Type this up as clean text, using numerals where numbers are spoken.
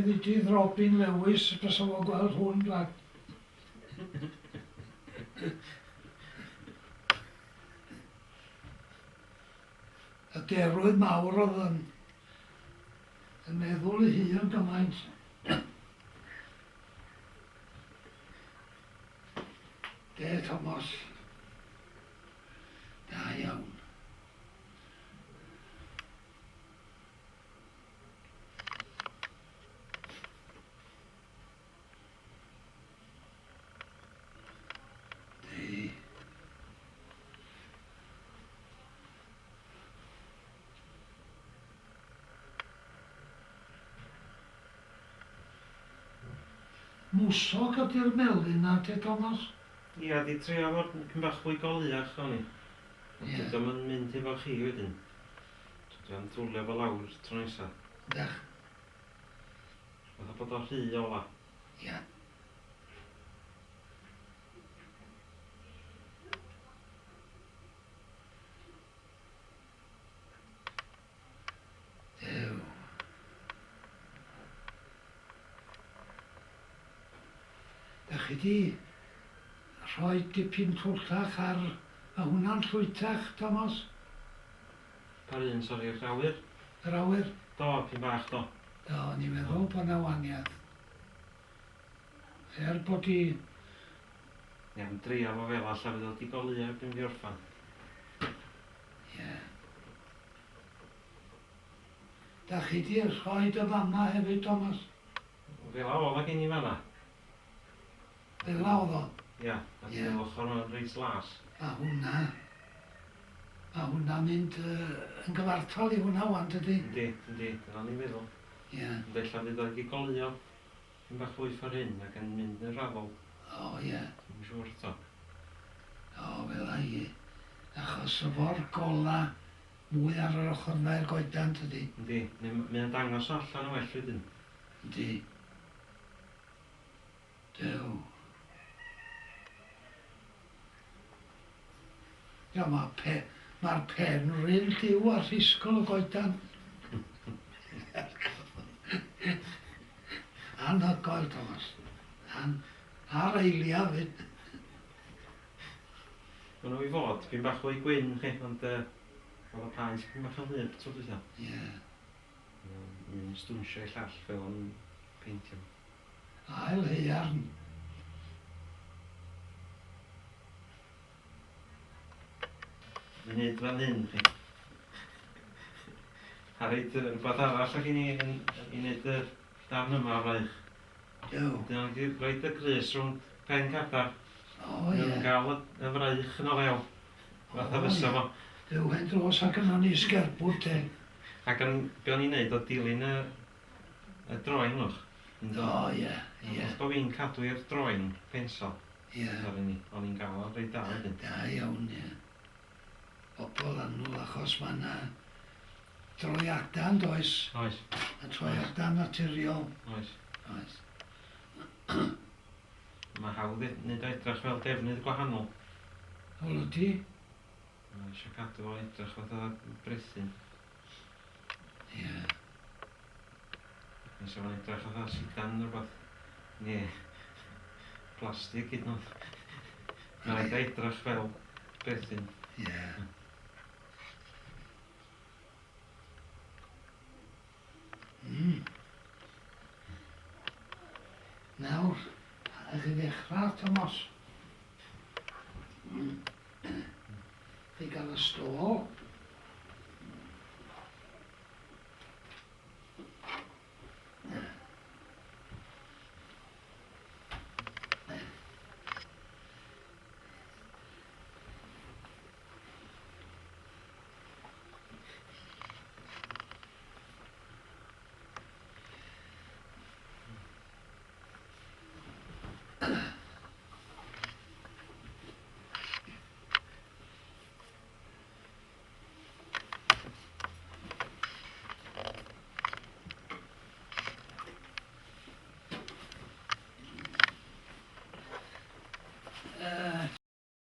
ddudydd Robin Lewis fysa fo'n gweld hwn, dwad. Y derwydd mawr oedd yn, yn meddwl ei hun gymaint. De, Thomas. Da iawn. De. Mwsog ydy'r melyn 'na te Thomas? Ia, 'di trio fod pyn bach fwy goleuach o'n i. Ond Ie. dydi o'm yn mynd hefo chi wedyn. Dwi am dwlio fo lawr tro nesa. Ydach? Fatha bod o rhy ola. Ia. Duw. Da chi di rhoi dipyn twllach ar... Mae hwnna'n llwytach, Tomos? Par un, sori, yr awyr? Yr awyr. Do, pyn bach, do. Do, o'n i'n meddwl bod 'na waniaeth. Er bod i... Iawn, dria fo fela, ella fydd o 'di goleuo erbyn fi orffan. Ie. Da chi 'di rhoid y fama hefyd, Thomas? Fela o'dd o gen i fanna. Fela o'dd o? Ia, a ti'n meddwl ochr yma'n reit las. Ma' hwnna, ma' hwnna'n mynd yn gyfartal i hwnna ŵan dydi? Yndi, yndi, dyna o'n i'n feddwl. Ia. Ond ella fydd o 'di goleuo Tipyn bach fwy ffor hyn ac yn mynd yn raddol. O ie. Dwi'm yn siŵr eto. O fela hi. Achos efo'r gola mwy ar yr ochr yna i'r goedan tydi? Yndi, neu mae o'n dangos o allan yn well wedyn. Yndi. Duw. Ia ma' pe- ma'r pen run lliw â rhisgl y goedan. Anhygoel, Thomas. An- a'r eilia 'fyd. Ma' nhw i fod tipyn bach fwy gwyn chi, ond yy o'dd y paent tipyn bach yn wlyb tro dwytha. Ie. Un yn stwnsio i'r llall fel o'n peintio. Ail haearn. Dwi'n neud fel hyn chi. A reit rhywbeth arall ag i ni yn, i wneud y darn yma o fraich. Do. Wedyn o'n i roed y grys rhwng pen cadar. O ie. Yn gael y, y fraich yn o lew. Fatha fysa fo. Duw hen dros ac yno ni sgerbwd te. Ac yn, be o'n i'n neud oedd dilyn y, y drawing lwch. O ie, ie. Os bo fi'n cadw i'r drawing pensel. Ie. O'n i, o'n i'n gael o'n reit da wedyn. Da iawn, ie. Bobl annwyl achos mae yna droiadau yn does? Oes. Y troiadau naturiol. Oes. Oes. Mae hawdd i wneud o edrych fel defnydd gwahanol. Wel ydy. Mae eisiau cadw o edrych fatha brethyn. Ie. Nes fo'n edrych fatha sidan neu rhywbeth. Neu plastig hyd yn oed. Mae'n rhaid o edrych fel brethyn. Ie. Mm. Nawr, a chi ddechrau, Tomos. Chi gael y stôl.